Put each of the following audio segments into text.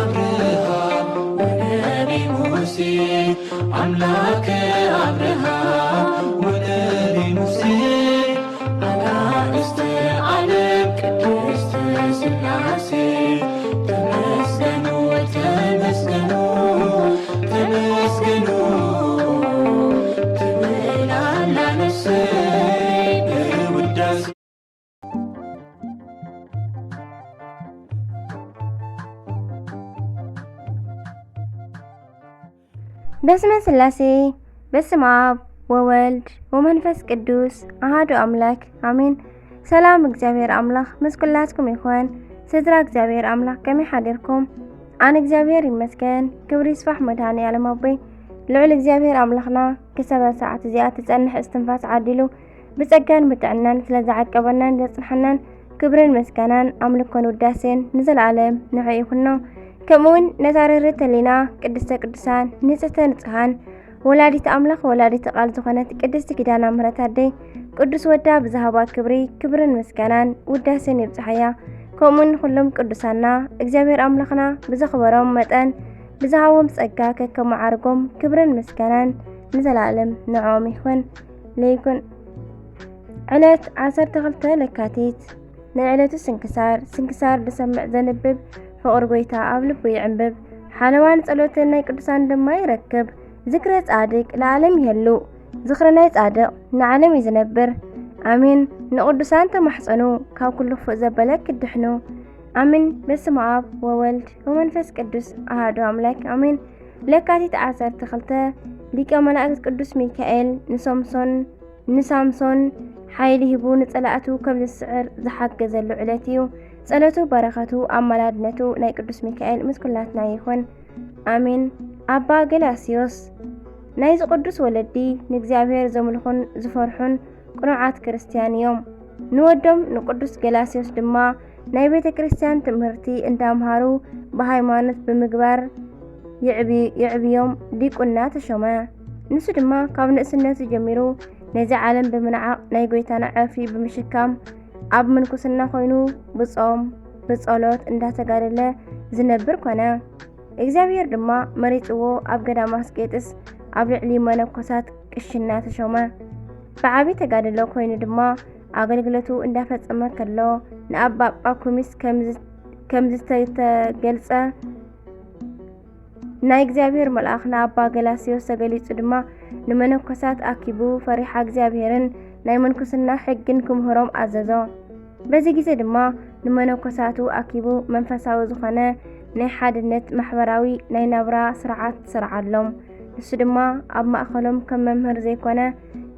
አብርሃም ወነቢ ሙሴ፣ አምላከ አብርሃም ወነቢ ሙሴ፣ አጋእዝተ ዓለም ቅድስት ሥላሴ፣ ተመስገኑ፣ ተመስገኑ፣ ተመስገኑ ትብል ኣላ ነፍሰይ በውዳሴ። በስመ ሥላሴ፣ በስመ አብ ወወልድ ወመንፈስ ቅዱስ አሐዱ አምላክ አሜን። ሰላም እግዚኣብሔር ኣምላኽ ምስ ኩላትኩም ይኹን። ስድራ እግዚኣብሔር ኣምላኽ ከመይ ሓዲርኩም? ኣነ እግዚኣብሔር ይመስገን፣ ክብሪ ይስፋሕ መድኃኔ ዓለም ኣቦይ። ልዑል እግዚኣብሔር ኣምላኽና ክሳብ ሰዓት እዚኣ ትጸንሕ እስትንፋስ ዓዲሉ ብጸጋን ብጥዕናን ስለ ዝዓቀበናን ዘጽንሐናን ክብርን ምስጋናን ኣምልኮን ውዳሴን ንዘለዓለም ንዕኡ ይኹኖ። ከምኡውን ነታ ርህርት ህሊና ቅድስተ ቅዱሳን ንጽህተ ንጹሃን ወላዲት ኣምላኽ ወላዲት ቃል ዝኾነት ቅድስቲ ኪዳነ ምሕረት ኣደይ ቅዱስ ወዳ ብዝሃባ ክብሪ ክብርን ምስጋናን ውዳሴን ይብጽሓያ። ከምኡውን ንኹሎም ቅዱሳና እግዚኣብሔር ኣምላኽና ብዘኽበሮም መጠን ብዝሃቦም ጸጋ ከከም መዓርጎም ክብርን ምስጋናን ንዘለዓለም ንዕኦም ይኹን። ለይኩን ዕለት ዓሰርተ ክልተ ለካቲት ናይ ዕለቱ ስንክሳር። ስንክሳር ዝሰምዕ ዘንብብ ፍቕሪ ጐይታ ኣብ ልቡ ይዕንብብ። ሓለዋን ጸሎትን ናይ ቅዱሳን ድማ ይረክብ። ዝክረ ጻድቅ ለዓለም ይህሉ። ዝኽሪ ናይ ጻድቕ ንዓለም እዩ ዝነብር። ኣሜን። ንቕዱሳን ተማሕጸኑ፣ ካብ ኩሉ ክፉእ ዘበለ ክትድሕኑ። ኣሜን። በስመ ኣብ ወወልድ ወመንፈስ ቅዱስ ኣሃዱ ኣምላክ ኣሜን። ለካቲት ዓሰርተ ክልተ ሊቀ መላእክት ቅዱስ ሚካኤል ንሶምሶን ንሳምሶን ሓይሊ ሂቡ ንጸላእቱ ከም ዝስዕር ዝሓገዘሉ ዕለት እዩ። ጸሎቱ በረኸቱ ኣማላድነቱ ናይ ቅዱስ ሚካኤል ምስ ኩላትና ይኹን። ኣሜን። ኣባ ገላስዮስ ናይዚ ቅዱስ ወለዲ ንእግዚኣብሔር ዘምልኹን ዝፈርሑን ቅኑዓት ክርስትያን እዮም። ንወዶም ንቅዱስ ገላስዮስ ድማ ናይ ቤተ ክርስቲያን ትምህርቲ እንዳምሃሩ ብሃይማኖት ብምግባር የዕቢ-፣ የዕብዮም ዲቁና ተሾመ። ንሱ ድማ ካብ ንእስነቱ ጀሚሩ ነዚ ዓለም ብምንዓቕ ናይ ጐይታና ዕርፊ ብምሽካም ኣብ ምንኩስና ኮይኑ ብጾም ብጸሎት እንዳተጋደለ ዝነብር ኮነ። እግዚኣብሔር ድማ መሪጽዎ ኣብ ገዳም ኣስቄጥስ ኣብ ልዕሊ መነኮሳት ቅሽና ተሾመ። ብዓቢ ተጋድሎ ኮይኑ ድማ ኣገልግሎቱ እንዳፈጸመ ከሎ ንኣባ ጳኩሚስ ከም ዝ-፣ ከም ዝተገልጸ ናይ እግዚኣብሔር መልኣኽ ንኣባ ገላስዮስ ተገሊጹ ድማ ንመነኮሳት ኣኪቡ ፈሪሓ እግዚኣብሔርን ናይ ምንኩስና ሕግን ክምህሮም ኣዘዞ። በዚ ግዜ ድማ ንመነኮሳቱ ኣኪቡ መንፈሳዊ ዝኾነ ናይ ሓድነት ማሕበራዊ ናይ ናብራ ስርዓት ሰርዓሎም። ንሱ ድማ ኣብ ማእከሎም ከም መምህር ዘይኮነ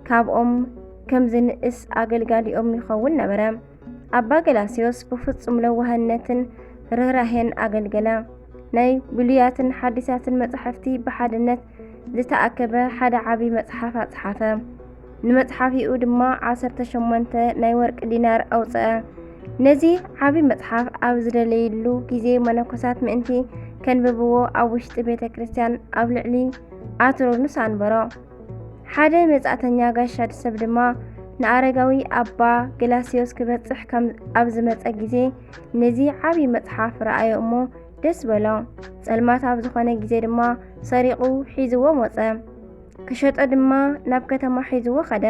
ካብኦም ከም ዝንእስ ኣገልጋሊኦም ይኸውን ነበረ። ኣባ ገላስዮስ ብፍጹም ለዋህነትን ርህራሄን ኣገልገለ። ናይ ብሉያትን ሓዲሳትን መጻሕፍቲ ብሓድነት ዝተኣከበ ሓደ ዓቢ መጽሓፍ ኣጽሓፈ። ንመጽሓፊኡ ድማ ዓሰርተ ሸሞንተ ናይ ወርቂ ዲናር ኣውጽአ። ነዚ ዓቢ መጽሓፍ ኣብ ዝደለይሉ ግዜ መነኮሳት ምእንቲ ከንብብዎ ኣብ ውሽጢ ቤተ ክርስቲያን ኣብ ልዕሊ ኣትሮኑስ ኣንበሮ። ሓደ መጻእተኛ ጋሻ ሰብ ድማ ንኣረጋዊ ኣባ ገላስዮስ ክበጽሕ ከም ኣብ ዝመጸ ግዜ ነዚ ዓቢ መጽሓፍ ረኣዮ እሞ ደስ በሎ። ጸልማት ኣብ ዝኾነ ግዜ ድማ ሰሪቑ ሒዝዎ መጸ። ክሸጦ ድማ ናብ ከተማ ሒዝዎ ኸደ።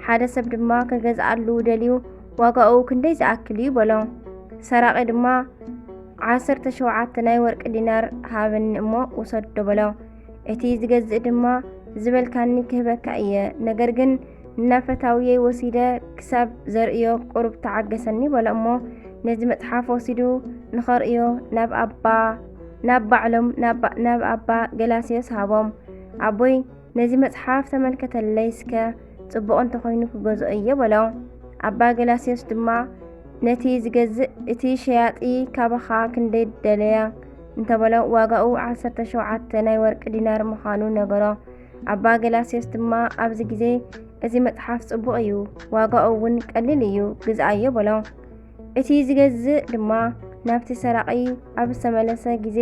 ሓደ ሰብ ድማ ክገዝኣሉ ደልዩ ዋጋኡ ክንደይ ዝኣክል እዩ በሎ። ሰራቒ ድማ ዓሰርተ ሸውዓተ ናይ ወርቂ ዲናር ሃበኒ እሞ ውሰዶ በሎ። እቲ ዝገዝእ ድማ ዝበልካኒ ክህበካ እየ፣ ነገር ግን እናፈታውየይ ወሲደ ክሳብ ዘርእዮ ቁሩብ ተዓገሰኒ በሎ እሞ ነዚ መጽሓፍ ወሲዱ ንኸርእዮ ናብ ኣባ ናብ ባዕሎም ናብ ባ-፣ ናብ ኣባ ገላስዮስ ሃቦም። ኣቦይ ነዚ መጽሓፍ ተመልከተለይ እስከ፣ ጽቡቕ እንተኾይኑ ክገዝኦ እየ በሎ። ኣባ ገላስዮስ ድማ ነቲ ዝገዝእ እቲ ሸያጢ ካባኻ ክንደይ ደለያ እንተበሎ ዋጋኡ ዓሰርተ ሸውዓተ ናይ ወርቂ ዲናር ምዃኑ ነገሮ። ኣባ ገላስዮስ ድማ ኣብዚ ግዜ እዚ መጽሓፍ ጽቡቕ እዩ፣ ዋጋኡ እውን ቀሊል እዩ፣ ግዝኣዮ በሎ። እቲ ዝገዝእ ድማ ናብቲ ሰራቒ ኣብ ዝተመለሰ ግዜ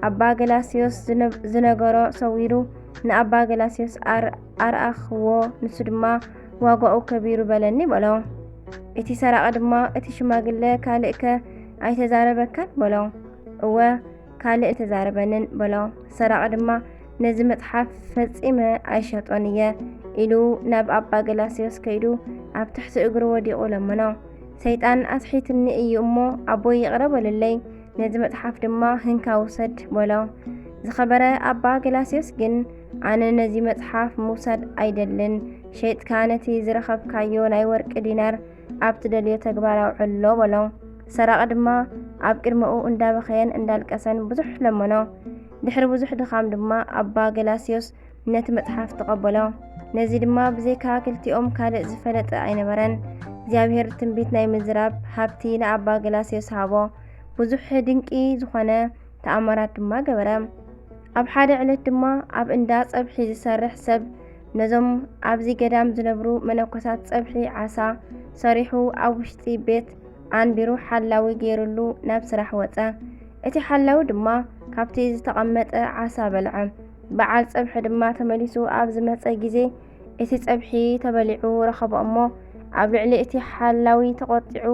ኣባ ገላስዮስ ዝነ-፣ ዝነገሮ ሰዊሩ ንኣባ ገላስዮስ ኣር-፣ ኣርኣኽዎ፣ ንሱ ድማ ዋጋኡ ከቢሩ በለኒ በሎ። እቲ ሰራቒ ድማ እቲ ሽማግለ ካልእከ ኣይተዛረበካን በሎ። እወ ካልእ ተዛረበንን በሎ። ሰራቒ ድማ ነዚ መጽሓፍ ፈጺመ ኣይሸጦን እየ ኢሉ ናብ ኣባ ገላስዮስ ከይዱ ኣብ ትሕቲ እግሩ ወዲቑ ለመኖ። ሰይጣን ኣስሒትኒ እዩ እሞ ኣቦይ ይቕረ በልለይ፣ ነዚ መጽሓፍ ድማ ህንካ ውሰድ በሎ። ዝኸበረ ኣባ ገላስዮስ ግን ኣነ ነዚ መጽሓፍ ምውሳድ ኣይደልን፣ ሸይጥካ ነቲ ዝረኸብካዮ ናይ ወርቂ ዲናር ኣብ ትደልዮ ተግባር ኣውዕሎ በሎ። ሰራቒ ድማ ኣብ ቅድመኡ እንዳበኸየን እንዳልቀሰን ብዙሕ ለመኖ። ድሕሪ ብዙሕ ድኻም ድማ ኣባ ገላስዮስ ነቲ መጽሓፍ ተቐበሎ። ነዚ ድማ ብዘይካ ክልቲኦም ካልእ ዝፈለጠ ኣይነበረን። እግዚኣብሔር ትንቢት ናይ ምዝራብ ሃብቲ ንኣባ ገላስዮስ ሃቦ። ብዙሕ ድንቂ ዝኾነ ተኣምራት ድማ ገበረ። ኣብ ሓደ ዕለት ድማ ኣብ እንዳ ጸብሒ ዝሰርሕ ሰብ ነዞም ኣብዚ ገዳም ዝነብሩ መነኮሳት ጸብሒ ዓሳ ሰሪሑ ኣብ ውሽጢ ቤት ኣንቢሩ ሓላዊ ገይሩሉ ናብ ስራሕ ወጸ። እቲ ሓላዊ ድማ ካብቲ ዝተቐመጠ ዓሳ በልዐ። በዓል ጸብሒ ድማ ተመሊሱ ኣብ ዝመጸ ግዜ እቲ ጸብሒ ተበሊዑ ረኸቦ እሞ ኣብ ልዕሊ እቲ ሓላዊ ተቖጢዑ፣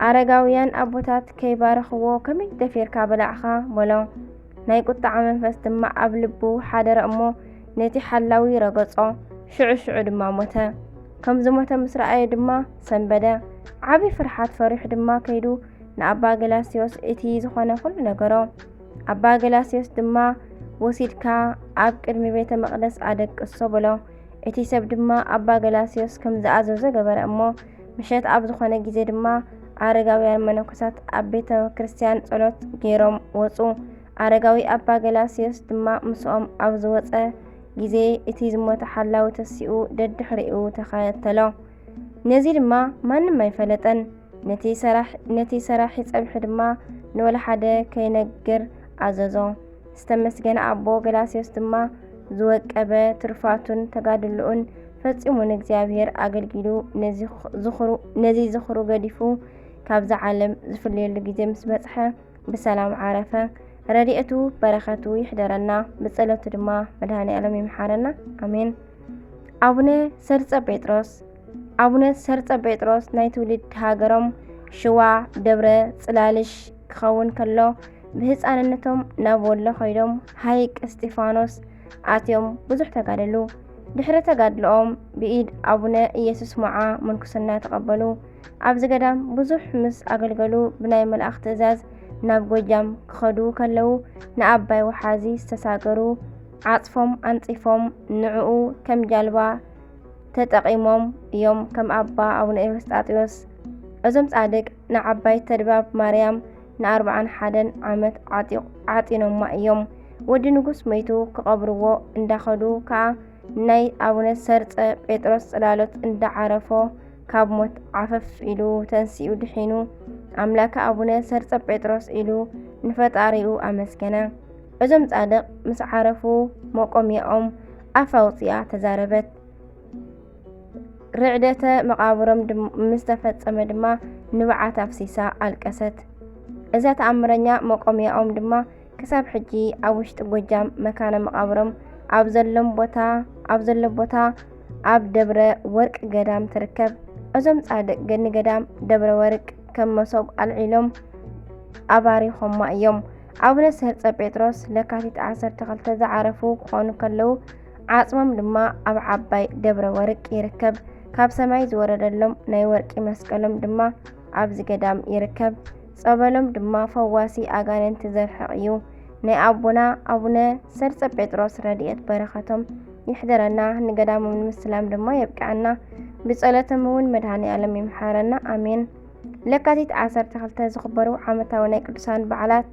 ኣረጋውያን ኣቦታት ከይባረኽዎ ከመይ ደፊርካ በላዕኻ? በሎ። ናይ ቁጥዓ መንፈስ ድማ ኣብ ልቡ ሓደረ እሞ ነቲ ሓላዊ ረገጾ፣ ሽዑ ሽዑ ድማ ሞተ። ከም ዝሞተ ምስ ረኣየ ድማ ሰንበደ። ዓቢ ፍርሓት ፈሪሑ ድማ ከይዱ ንኣባ ገላስዮስ እቲ ዝኾነ ኩሉ ነገሮ። ኣባ ገላስዮስ ድማ፣ "ወሲድካ ኣብ ቅድሚ ቤተ መቕደስ ኣደቅሶ" በሎ። እቲ ሰብ ድማ ኣባ ገላስዮስ ከም ዝኣዘዞ ገበረ እሞ፣ ምሸት ኣብ ዝኾነ ግዜ ድማ ኣረጋውያን መነኮሳት ኣብ ቤተ ክርስቲያን ጸሎት ገይሮም ወጹ። ኣረጋዊ ኣባ ገላስዮስ ድማ ምስኦም ኣብ ዝወጸ ግዜ፣ እቲ ዝሞተ ሓላዊ ተሲኡ ደድሕሪኡ ተኸተሎ። ነዚ ድማ ማንም ኣይፈለጠን። ነቲ ሰራሕ-፣ ነቲ ሰራሒ ጸብሒ ድማ ንወላ ሓደ ከይነግር ኣዘዞ። ዝተመስገነ ኣቦ ገላስዮስ ድማ ዝወቀበ ትሩፋቱን ተጋድሎኡን ፈጺሙ ንእግዚኣብሔር ኣገልጊሉ፣ ነዚ ኽ-፣ ዝኽሩ-፣ ነዚ ዝኽሩ ገዲፉ ካብዛ ዓለም ዝፍለየሉ ግዜ ምስ በጽሐ ብሰላም ዓረፈ። ረድኤቱ በረኸቱ ይሕደረና፣ ብጸሎቱ ድማ መድኃኔ ዓለም ይምሓረና። ኣሜን። ኣቡነ ሰርጸ ጴጥሮስ። ኣቡነ ሰርጸ ጴጥሮስ ናይ ትውልድ ሃገሮም ሽዋ ደብረ ጽላልሽ ክኸውን ከሎ፣ ብህፃንነቶም ናብ ወሎ ከይዶም ሃይቅ እስጢፋኖስ ኣትዮም ብዙሕ ተጋደሉ። ድሕሪ ተጋድሎኦም ብኢድ ኣቡነ ኢየሱስ ሞዓ ምንኩስና ተቐበሉ። ኣብዚ ገዳም ብዙሕ ምስ ኣገልገሉ፣ ብናይ መልኣኽ ትእዛዝ ናብ ጎጃም ክኸዱ ከለዉ፣ ንኣባይ ወሓዚ ዝተሳገሩ ዓጽፎም ኣንጺፎም ንዕኡ ከም ጃልባ ተጠቒሞም እዮም፣ ከም ኣባ ኣቡነ ኤዎስጣቴዎስ። እዞም ጻድቅ ንዓባይ ተድባብ ማርያም ንኣርብዓን ሓደን ዓመት ዓጢቕ-፣ ዓጢኖማ እዮም። ወዲ ንጉስ መይቱ ክቐብርዎ እንዳኸዱ ከኣ ናይ ኣቡነ ሰርጸ ጴጥሮስ ጽላሎት እንዳዓረፎ ካብ ሞት ዓፈፍ ኢሉ ተንሲኡ ድሒኑ፣ ኣምላከ ኣቡነ ሰርጸ ጴጥሮስ ኢሉ ንፈጣሪኡ ኣመስገነ። እዞም ጻድቕ ምስ ዓረፉ መቆምያኦም ኣፍ ኣውጺኣ ተዛረበት። ርዕደተ መቓብሮም ድም-፣ ምስ ተፈጸመ ድማ ንብዓት ኣፍሲሳ ኣልቀሰት። እዛ ተኣምረኛ መቆምያኦም ድማ ክሳብ ሕጂ ኣብ ውሽጢ ጎጃም መካነ መቓብሮም ኣብ ዘሎም ቦታ፣ ኣብ ዘሎ ቦታ ኣብ ደብረ ወርቅ ገዳም ትርከብ። እዞም ጻድቅ ገ-፣ ንገዳም ደብረ ወርቅ ከም መሶብ ኣልዒሎም ኣባሪኾማ እዮም። ኣቡነ ሰርጸ ጴጥሮስ ለካቲት ዓሰርተ ክልተ ዝዓረፉ ክኾኑ ከለዉ፣ ዓጽሞም ድማ ኣብ ዓባይ ደብረ ወርቅ ይርከብ። ካብ ሰማይ ዝወረደሎም ናይ ወርቂ መስቀሎም ድማ ኣብዚ ገዳም ይርከብ። ጸበሎም ድማ ፈዋሲ ኣጋንንቲ ዘርሕቕ እዩ። ናይ ኣቦና ኣቡነ ሰርጸ ጴጥሮስ ረድኤት በረኸቶም ይሕደረና፣ ንገዳሞም ንምስላም ድማ የብቅዐና። ብጸሎቶም እውን መድኃኔ ዓለም ይምሓረና። ኣሜን። ለካቲት ዓሰርተ ክልተ ዝኽበሩ ዓመታዊ ናይ ቅዱሳን በዓላት፣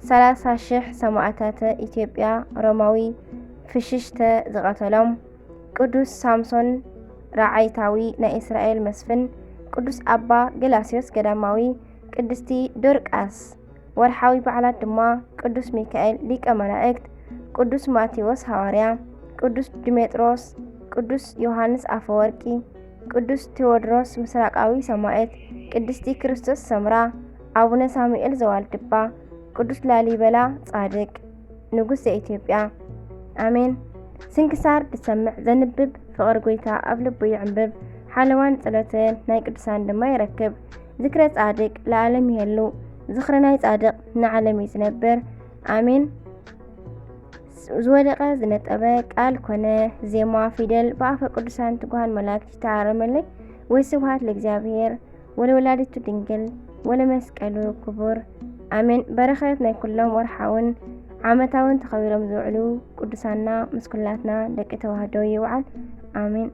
ሰላሳ ሽሕ ሰማእታተ ኢትዮጵያ፣ ሮማዊ ፍሽሽተ ዝቐተሎም፣ ቅዱስ ሳምሶን ረዓይታዊ ናይ እስራኤል መስፍን፣ ቅዱስ ኣባ ገላስዮስ ገዳማዊ፣ ቅድስቲ ዶርቃስ። ወርሓዊ በዓላት ድማ ቅዱስ ሚካኤል ሊቀ መላእክት፣ ቅዱስ ማቴዎስ ሃዋርያ፣ ቅዱስ ድሜጥሮስ፣ ቅዱስ ዮሃንስ ኣፈወርቂ፣ ቅዱስ ቴዎድሮስ ምስራቃዊ ሰማዕት፣ ቅድስቲ ክርስቶስ ሰምራ፣ ኣቡነ ሳሙኤል ዘዋልድባ፣ ቅዱስ ላሊበላ ጻድቅ፣ ንጉስ ዘኢትዮጵያ። ኣሜን። ስንክሳር ዝሰምዕ ዘንብብ ፍቕሪ ጎይታ ኣብ ልቡ ይዕንብብ፣ ሓለዋን ጸሎትን ናይ ቅዱሳን ድማ ይረክብ። ዝክረ ጻድቅ ለዓለም ይሄሉ፣ ዝኽሪ ናይ ጻድቕ ንዓለም እዩ ዝነብር። ኣሜን። ዝወደቐ ዝነጠበ ቃል ኮነ ዜማ ፊደል ብኣፈ ቅዱሳን ትጉሃን መላእክት ይተኣረመለይ። ወስብሐት ለእግዚኣብሔር ወለወላዲቱ ድንግል ወለመስቀሉ ክቡር ኣሜን። በረኸት ናይ ኩሎም ወርሓውን ዓመታውን ተኸቢሮም ዝውዕሉ ቅዱሳና ምስ ኩላትና ደቂ ተዋህዶ ይውዓል። ኣሜን።